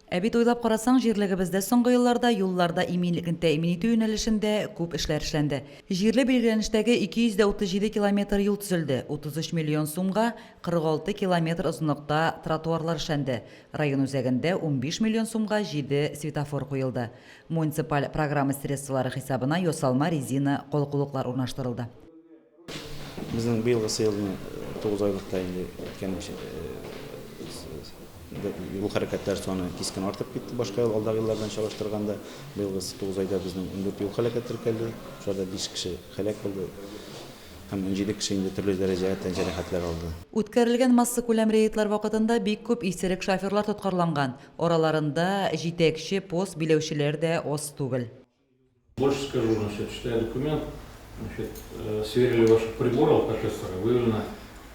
Ә бит уйлап карасаң, җирлегебездә соңгы елларда юлларда иминлекне тәэмин итү юнәлешендә күп эшләр эшләнде. Җирле билгеләнештәге 237 километр юл төзелде, 33 миллион сумга 46 километр озынлыкта тротуарлар эшләнде, район үзәгендә 15 миллион сумга җиде светофор куелды. Муниципаль программа средстволары хисабына ясалма резина калкулыклар урнаштырылды. Безнең быелгысы елны 9 айлыкта инде әйткәнемчә, юл хәрәкәтләре саны кискен артып китте башка ел алдагы еллар белән чагыштырганда. Быелгысы 9 айда безнең 14 юл һәлакәте теркәлде. Шуларда 5 кеше һәлак булды һәм 17 кеше инде төрле дәрәҗәгә тән җәрәхәтләре алды. Үткәрелгән массакүләм рейдлар вакытында бик күп исерек шоферлар тоткарланган. Араларында җитәкче пост биләүчеләр дә аз түгел. Больше скажу, значит, читая документ, значит, э, сверили ваши приборы алкотестеры, выявлено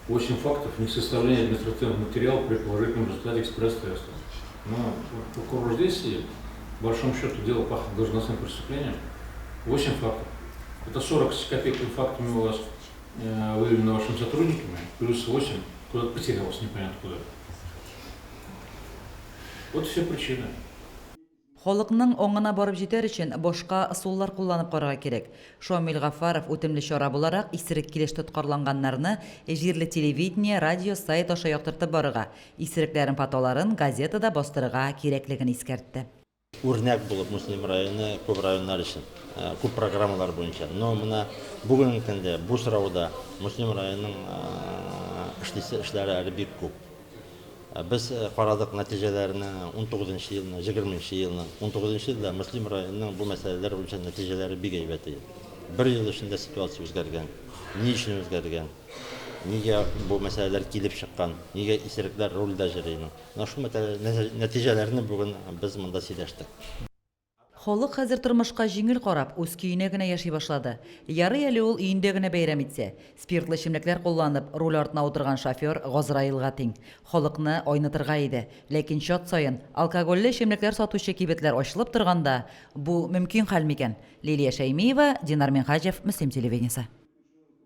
8 фактов несоставления административных материалов при положительном результате экспресс-теста. Но прокурор здесь сидит, по большому счету дело пахнет должностным преступлением. 8 фактов. Это 40 с копейками фактами у вас э, выявлено вашими сотрудниками, плюс 8 куда-то потерялось, непонятно куда. Вот все причины. Халыкның аңына барып җитәр өчен башка ысуллар кулланып карарга кирәк. Шамил Гафаров үтемле чара буларак исерек килеш тоткарланганнарны җирле телевидение, радио, сайт аша яктыртып барырга, исерекләрнең фотоларын газетада бастырырга кирәклеген искәртте. Үрнәк булып Мөслим районы күп районнар өчен, күп программалар буенча. Но менә бүгенге көндә бу сорауда Мөслим районының эшлисе эшләре әле бик күп. Без карадык нәтиҗәләрне унтугызынчы елны, егерменче елны. Унтугызынчы елда Мөслим районының бу мәсьәләләр буенча нәтиҗәләре бик әйбәт иде. Бер ел эчендә ситуация үзгәргән. Ни өчен үзгәргән? Нигә бу мәсьәләләр килеп чыккан? Нигә исерекләр рульдә йөри? Менә шул нәтиҗәләрне бүген без монда сөйләштек. Халык хәзер тормышка җиңел карап, үз көенә генә яши башлады. Ярый әле ул өендә генә бәйрәм итсә. Спиртлы эчемлекләр кулланып, руль артына утырган шофер Газраилга тиң. Халыкны айнытырга иде. Ләкин чат саен алкогольле эчемлекләр сатучы кибетләр ачылып торганда, бу мөмкин хәл микән? Лилия Шәймиева, Динар Минһаҗев, Мөслим телевидениесе.